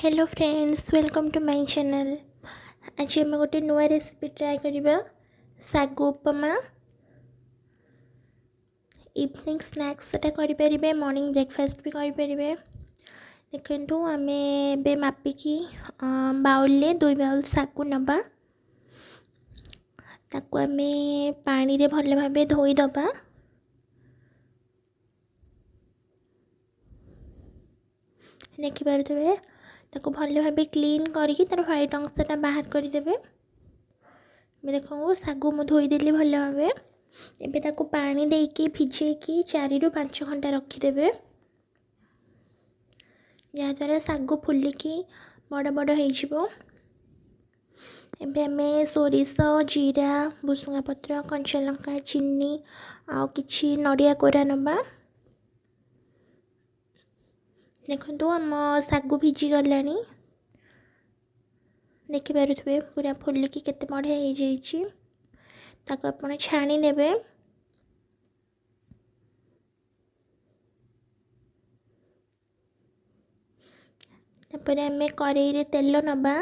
Hello friends, welcome to my channel. ଆଜି ଆମେ ଗୋଟେ ନୂଆ ରେସିପି ଟ୍ରାଏ କରିବା, ଶାଗୁ ଉପମା। ଇଭିନିଂ ସ୍ନାକ୍ସ ସେଟା କରିପାରିବେ, ମର୍ଣ୍ଣିଂ ବ୍ରେକଫାଷ୍ଟ ବି କରିପାରିବେ। ଦେଖନ୍ତୁ, ଆମେ ଏବେ ମାପିକି ବାଉଲରେ 2 ବାଉଲ ଶାଗୁ ନେବା। ତାକୁ ଆମେ ପାଣିରେ ଭଲ ଭାବେ ଧୋଇଦେବା। ଦେଖିପାରୁଥିବେ, ତାକୁ ଭଲ ଭାବେ କ୍ଲିନ୍ କରିକି ତା'ର ହ୍ୱାଇଟ୍ ଅଂଶଟା ବାହାର କରିଦେବେ। ଏବେ ଦେଖନ୍ତୁ, ଶାଗୁ ମୁଁ ଧୋଇଦେଲି ଭଲ ଭାବେ। ଏବେ ତାକୁ ପାଣି ଦେଇକି ଭିଜେଇକି 4ରୁ 5 ଘଣ୍ଟା ରଖିଦେବେ, ଯାହାଦ୍ୱାରା ଶାଗୁ ଫୁଲିକି ବଡ଼ ବଡ଼ ହେଇଯିବ। ଏବେ ଆମେ ସୋରିଷ, ଜିରା, ଭୃସୁଙ୍ଗା ପତ୍ର, କଞ୍ଚା ଲଙ୍କା, ଚିନି ଆଉ କିଛି ନଡ଼ିଆ କୋରା ନେବା। ଦେଖନ୍ତୁ, ଆମ ଶାଗୁ ଭିଜିଗଲାଣି। ଦେଖିପାରୁଥିବେ, ପୁରା ଫୁଲିକି କେତେ ବଢ଼ିଆ ହେଇଯାଇଛି। ତାକୁ ଆପଣ ଛାଣି ନେବେ। ତାପରେ ଆମେ କରେଇରେ ତେଲ ନେବା।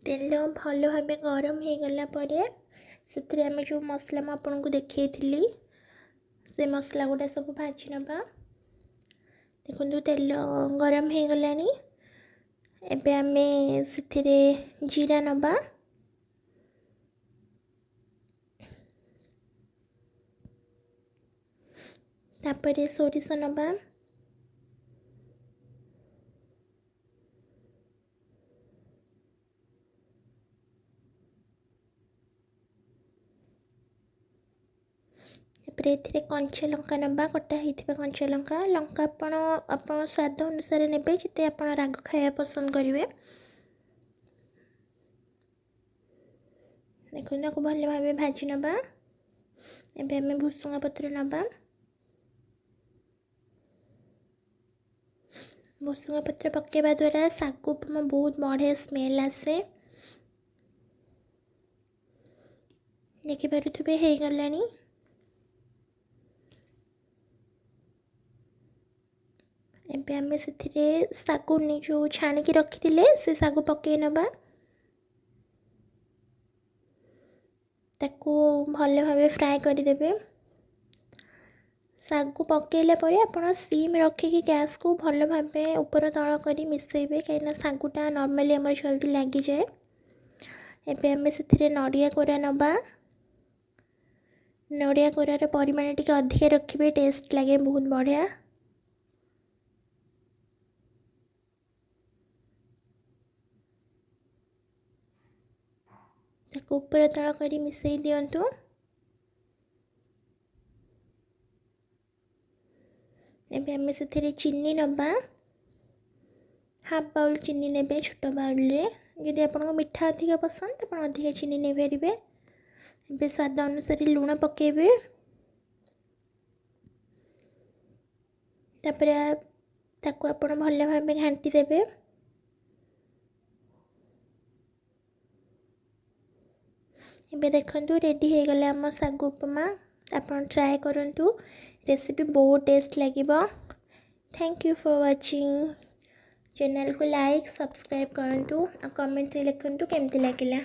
ତେଲ ଭଲ ଭାବେ ଗରମ ହେଇଗଲା ପରେ ସେଥିରେ ଆମେ ଯେଉଁ ମସଲା ମୁଁ ଆପଣଙ୍କୁ ଦେଖେଇଥିଲି, ସେ ମସଲା ଗୁଡ଼ା ସବୁ ଭାଜି ନେବା। ଦେଖନ୍ତୁ, ତେଲ ଗରମ ହେଇଗଲାଣି। ଏବେ ଆମେ ସେଥିରେ ଜିରା ନେବା। ତାପରେ ସୋରିଷ ନେବା। ତାପରେ ଏଥିରେ କଞ୍ଚା ଲଙ୍କା ନେବା, କଟା ହେଇଥିବା କଞ୍ଚା ଲଙ୍କା। ଲଙ୍କା ଆପଣ ଆପଣ ସ୍ୱାଦ ଅନୁସାରେ ନେବେ, ଯେତେ ଆପଣ ରାଗ ଖାଇବା ପସନ୍ଦ କରିବେ। ଦେଖନ୍ତୁ, ତାକୁ ଭଲ ଭାବେ ଭାଜି ନେବା। ଏବେ ଆମେ ଭୃସୁଙ୍ଗା ପତ୍ର ନେବା। ଭୃସୁଙ୍ଗା ପତ୍ର ପକାଇବା ଦ୍ୱାରା ଶାଗୁ ଉପମା ବହୁତ ବଢ଼ିଆ ସ୍ମେଲ୍ ଆସେ। ଦେଖିପାରୁଥିବେ, ହେଇଗଲାଣି। ଏବେ ଆମେ ସେଥିରେ ଶାଗୁ ଯେଉଁ ଛାଣିକି ରଖିଥିଲେ, ସେ ଶାଗୁ ପକାଇ ନେବା। ତାକୁ ଭଲ ଭାବେ ଫ୍ରାଏ କରିଦେବେ। ଶାଗୁ ପକାଇଲା ପରେ ଆପଣ ସିମ୍ ରଖିକି ଗ୍ୟାସ୍କୁ ଭଲ ଭାବେ ଉପର ତଳ କରି ମିଶାଇବେ, କାହିଁକିନା ଶାଗୁଟା ନର୍ମାଲି ଆମର ଜଲ୍ଦି ଲାଗିଯାଏ। ଏବେ ଆମେ ସେଥିରେ ନଡ଼ିଆ କୋରା ନେବା। ନଡ଼ିଆ କୋରାର ପରିମାଣ ଟିକେ ଅଧିକା ରଖିବେ, ଟେଷ୍ଟ ଲାଗେ ବହୁତ ବଢ଼ିଆ। ତାକୁ ଉପର ତଳ କରି ମିଶାଇ ଦିଅନ୍ତୁ। ଏବେ ଆମେ ସେଥିରେ ଚିନି ନେବା। ହାଫ୍ ବାଉଲ୍ ଚିନି ନେବେ ଛୋଟ ବାଉଲ୍ରେ। ଯଦି ଆପଣଙ୍କୁ ମିଠା ଅଧିକ ପସନ୍ଦ, ଆପଣ ଅଧିକା ଚିନି ନେଇପାରିବେ। ଏବେ ସ୍ୱାଦ ଅନୁସାରେ ଲୁଣ ପକାଇବେ। ତାପରେ ତାକୁ ଆପଣ ଭଲ ଭାବେ ଘାଣ୍ଟି ଦେବେ। ଏବେ ଦେଖନ୍ତୁ, ରେଡ଼ି ହେଇଗଲା ଆମ ଶାଗୁ ଉପମା। ଆପଣ ଟ୍ରାଏ କରନ୍ତୁ ରେସିପି, ବହୁତ ଟେଷ୍ଟ ଲାଗିବ। Thank you for watching. ଚ୍ୟାନେଲକୁ ଲାଇକ୍, ସବସ୍କ୍ରାଇବ୍ କରନ୍ତୁ ଆଉ କମେଣ୍ଟରେ ଲେଖନ୍ତୁ କେମିତି ଲାଗିଲା।